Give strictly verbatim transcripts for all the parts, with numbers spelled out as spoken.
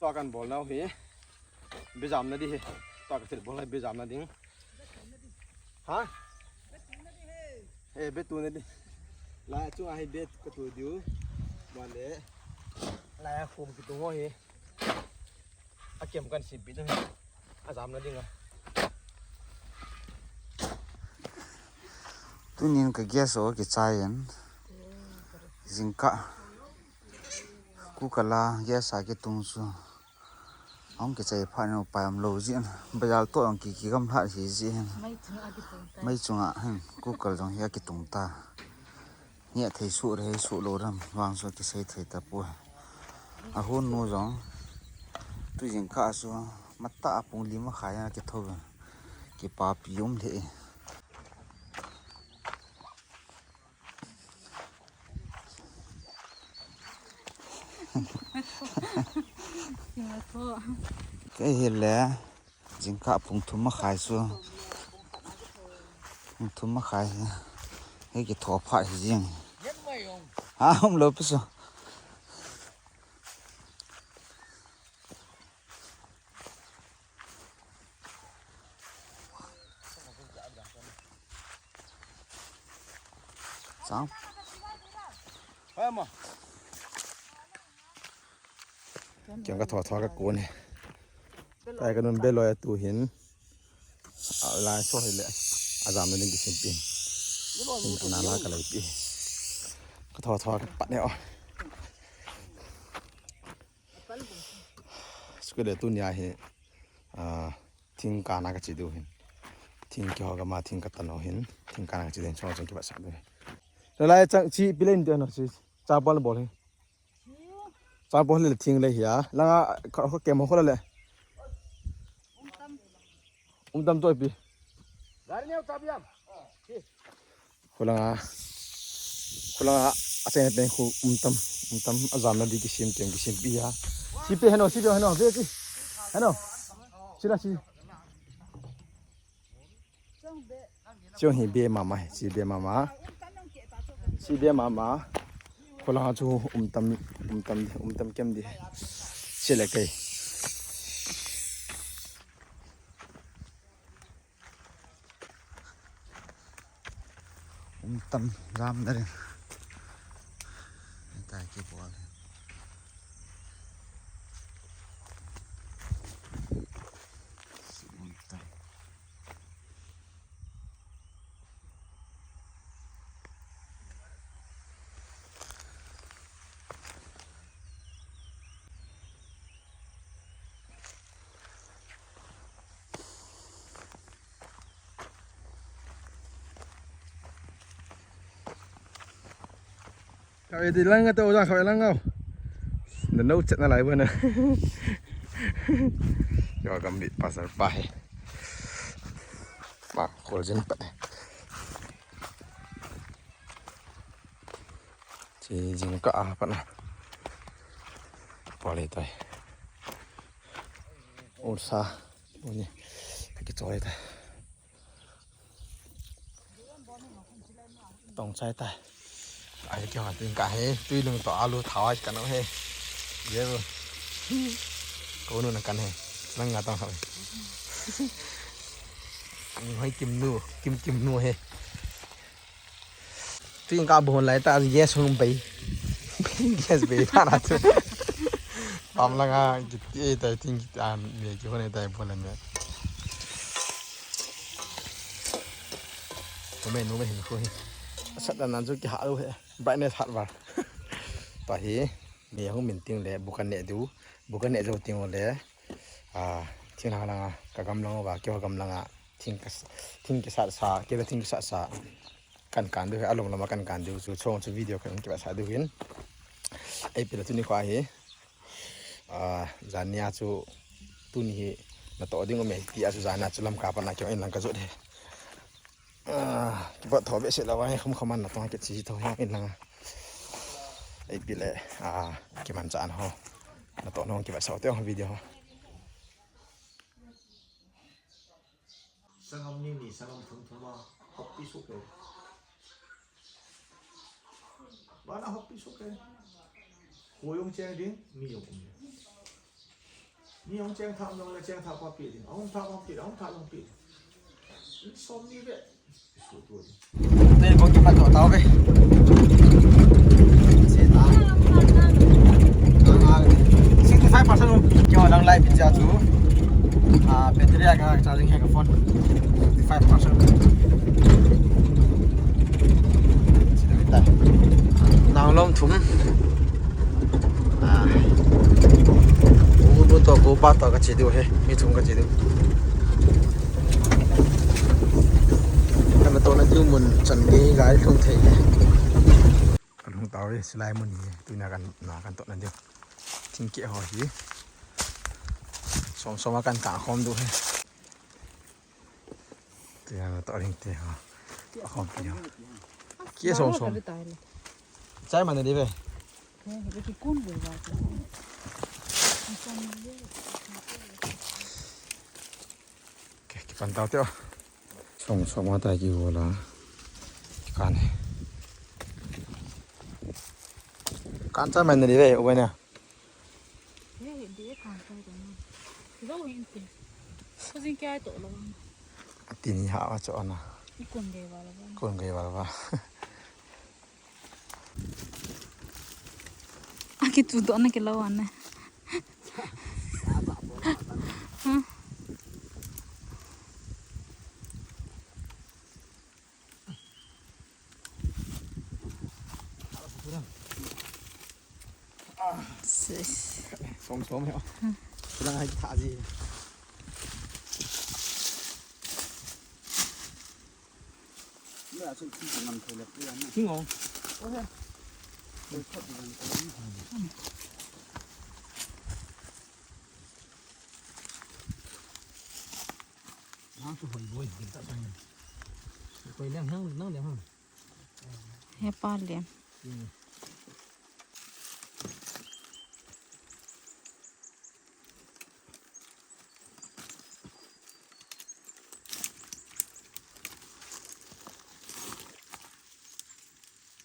Tua kan bol nau hi. Be jamna di hi. Tua ka thil bol hi be jamna ding. Ha? Eh, be tuna di. Lai chunga hi be ka tu diu. Male. Lai a khum kitung ho hi. A kem kan sippi tu hi. A jamna ding a. Tunin ka gas o kichai in. Jingkah. Kukala gas a kitung chu. Ahung kichai phat in upai umlou jeh in. Bazar toh jong ki, kigamlhat hi jeh in. Mei chunga hin kukal jong hi akitung ta. Neh thei suh re, suh lou ram vang chu kisei thei tapoi. Ahon nu jong tu jingkah chu matah a pung li makhai a kitho ve. Kipapi um lheh e. Kei hile, jingkah pung thum makhai chu. Pung thum makhai hi. Hei kitho phat hi jing. Ha, umlou pi chu. Chang. Keng ka tho tho ka kun hi. Tai ka nun be loi a tu hin. A lai so hi le. A jam na ding kisim pi. Hin ana la ka lai pi. Ka tho tho ka pat ne o. Sukule tunia hi. Ah, thing kana ka chi diu hin. Thing kiho ka ma thing ka tan ho hin. Thing kana ka chi diu hin chong chong kiba sak diu hin. Lai chang chi pi le in diu no chi. Cha bol bol hi. Cha bol le thing le hi a. Langa ka, ka kem ho le. Um tam toi pi. Gari ne cha biam. Khulanga, khulanga, achaina pen khu um tam, um tam, ajamna di kisim tem, kisim pi ha. Si pe heno, si pe heno, ve si. Heno. Si la si. Chung hi be mama, si be mama. Si be mama. Khulanga chu um tam, um tam, um tam kem di. Si le kai. Um tam jam na rin. Hitai kibol. Um tam. Kau edi lang atau dah kau lang kau. Nano chat na lai buat na. Yo, kami pasal pahe. Mak kol jin pat. Chi jing ka a pat na. Poli tai. Ulsa. Uni. Taki choi tai. Tong chai tai. Ai kya hatin ka he. Tui lung to alu thawa ka no he. Ye. Ko nu na kan he. Nang nga tong ha. Hoi kim nu. Kim kim nu he. Tin ka bon lai ta gas hung bei. Gas bei ta na tu. Pam la nga kiti ta tin kita me ki hone ta bon la me. Ko me nu me hin ko hi. Sat da nan ju ki ha lu he. Brightness hat var. Ta hi. Me hung min ting le bukan ne du. Bukan ne jo ting le. Ah, thing lang lang ka gam lang ba kyo gam lang a. Thing ka thing ki sat sa, ke thing ki sat sa. Kan kan diu, alom lama kan kan diu, chu chong chu video kan kiba sa diu hin. Ei pila tuni kho ahi. Ah, jania chu tuni hi na to ding um e, ti a chu jania chu lam ka pa na kyo in lang ka jut he. Ah, kiba tho be se la wa he khum khaman na to ke chi tho he in lang. Ei pile, ah, kiman chan ho. Na to nong kiba sa te ho video ho. Sangam ni ni, sangam thum thum a, hoppi suk e. Bana hoppi suk e. Kho jong cheng ding, mi jong um ding. Mi hung cheng thah jong le cheng thah pa pe ding. Ahung thah hung pe, ahung thah hung pe ding. Som ni ve. Su tu ding. Nen bong kipat to tau ve. Se ta. Sixty five percent u. Kyo lang lai pin cha chu. Ah, battery a ka charging hai ka phone. Sixty five percent. Nang lom thum. Ah. U bu to ko pa to ka che diu he. Mi thum ka che diu. Ka na to na diu mun chan ge ga lhung thei. Ka lhung tau e, silai mun hi. Tunia kan na kan to na diu. Thingkeh ho hi. Som som a kan kah khom diu he. Tia na to ring te ha. Khom pi ha. Kia som som. Chai man di ve. Ke, kipan tau te o. Som som a ta ki ho la. Kan he. Kan chai man di ve, u ve na. He, he, de kan kai to na. Lo hin te. Ko jing kai to lo. Ti ni ha wa cho na. I kon ge wa lo. Kon ge wa lo. A ki tu do na ki lo an ne. Hmm. Sis. Som som ya. Bilang hai tha ji. Ni a chu ki ngam thei le pu ya na. Ki ngong. O he. Ko ko ngam thei. Nang chu hoi boi, din ta sang. Koi leng hang, nang leng hang. He pa leng. Hmm.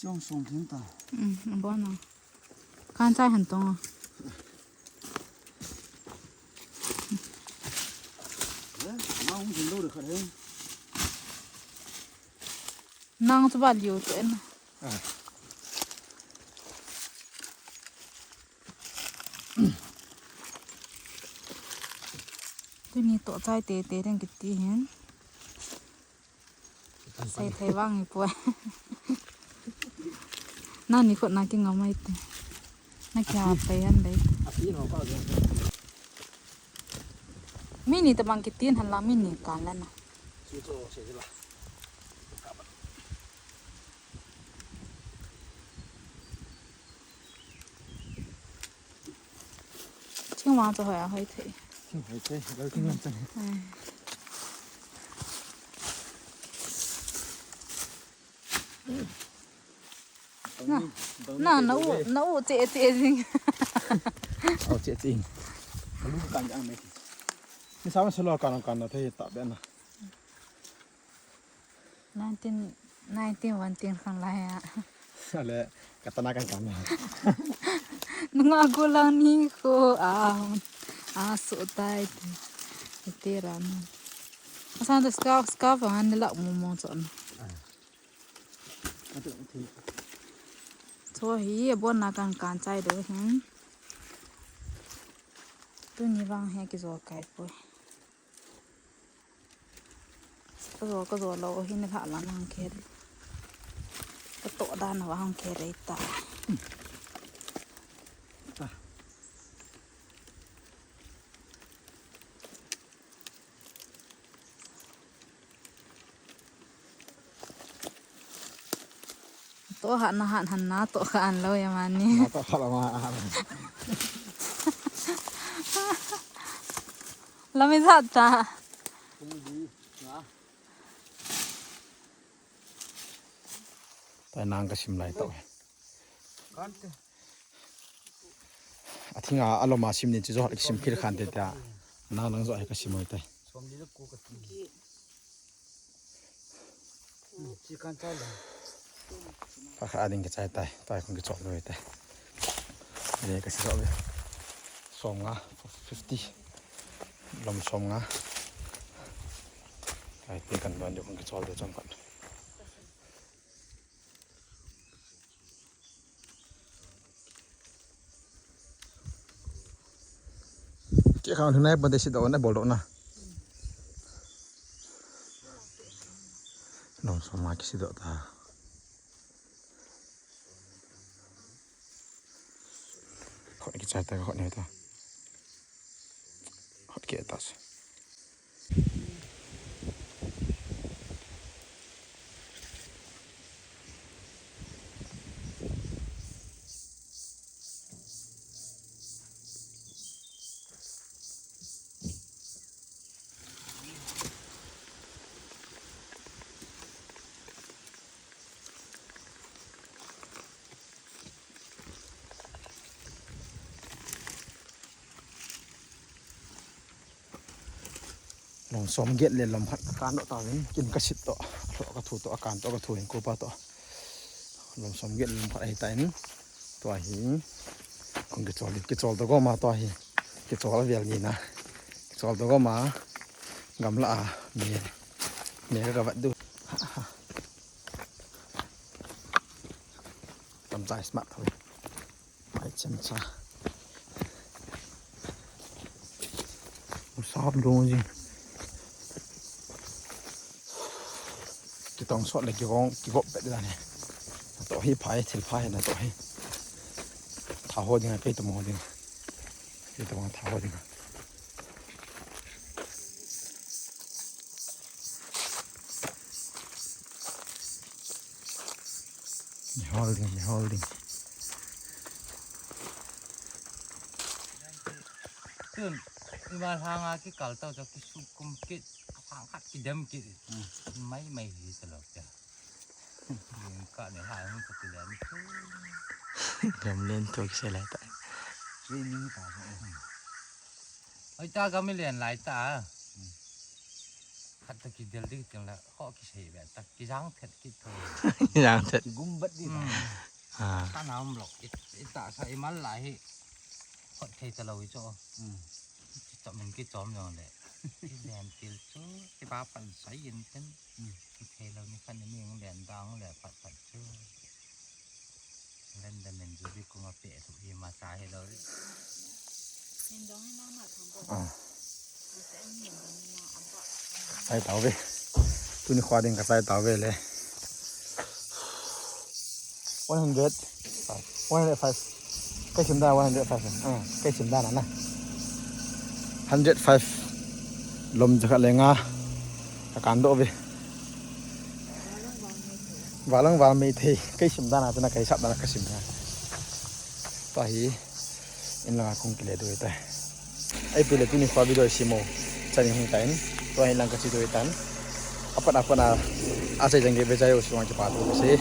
Chong song theng ta. Um, abon a. Kan chai han tong a. Eh, ma hung jin lo de khat he. Nang chu ba liu te na. Ah. Tuni to chai te te ding kiti hin. Sai thei vang i poi. Na ni khut na ki ngam ai te. Na ki ha pai an dei. Mi ni tabang kitin han la mi ni kan la na. Thingvang chu hoi a hoi thei. Thing hoi thei, lo thing lam chan. Ai. Na, na, na u, na u che che jing. Au che che. Lu kan jang me. Ni sa ma selo kan kan na thei ta be na. Nineteen, nineteen one ten khang lai a. Ale, katana kan kan. Nunga golang ni ko a, a so tai te. Te ran. Asan to scarf, scarf an la mo mo chon. Cho hi, abon na kan kan chai do hin. Tuni vang he kijo kai poi. Ka jo, ka jo lo, hin la la nang khe. Ka to dan wa hang khe rei ta. To ha na ha han na to kha an lo ya mani. Na to kha lo ma ha. Lami jat ta. Kum di na. Tai nang ka sim lai to. Kan te. A thing a, alom a sim ni chu jo, sim phir khan te ta. Nang nang jo ai ka sim oi tai. Som li ko ka ti. Chi kan chai le. Pakhat a ding kichai tai, tai kong kichop lou tai. Ni ka si lou ve. Som nga, fifty. Lom som nga. Ai, ti kan don jo kan kichol de chom kan. Ke khang thunai pon te si do na bol do na. Lom som nga kisi do ta. Khot kichai ta, khot ni ta. Khot ke ta se. Lom som get le lom khat akan doh tauvin, kin kasit toh, athoh kathu toh, akan toh kathu in, kopa toh. Lom som get le lom khat ahi tan, tua hi, kong kichol, kichol toh goma tua hi, kichol avel ni na, kichol toh goma, gamla a, me, me ka vat du. Tam chai smart thoi. Ai, chem cha. Usap dong jing. Kitong sot le kigong, kigop bet la ne. Natoh hi phai, thil phai natoh hi. Tha ho ding, kei tomo ho ding. Kei tomo tha ho ding. Mi holding, mi holding. Tun, ima lhanga kikal tau cho kisukum kit, kasang khat kidem kit. Hmm. Mai mai hi talo kya. Yung ka ni ha, yung ka kilen. Gam len to kise lai ta. Training ta. Oi ta gam len lai ta. Hmm. Khat ta kidel ding teng la, ho kisei ve ta, kijang thet kit tho. Kijang thet. Kigum bat ding. Hmm. Ah. Ka na um lok, i, i ta sa i mal lai hi. Hot thei ta lo i cho. Hmm. Chom in kichom jong le. I len til chu, i ba pan sai in ten. Hmm. I thei lo ni khan ni len dang le phat phat chu. Len da men ju bi kuma pe thu i ma sa he lo ri. Len dang na ma thang bo. Ah. Sai tau ve. Tuni khua ding ka sai tau ve le. One hundred. One hundred five. Kei sim da one hundred five. Ah, kei sim da na na. Hundred five. Lom jakhat le nga. Ka kan doh ve. Valang val mei thei. Kei sim da na, na kei sap da na ka sim na. Tua hi. In langa kong kile doi ta. Ai pi le tuni khua video simo. Chani hung ta in. Tua in lang ka chi doi tan. Apat apat a. A chai jang ge be jai o suang ki pa tu ka se.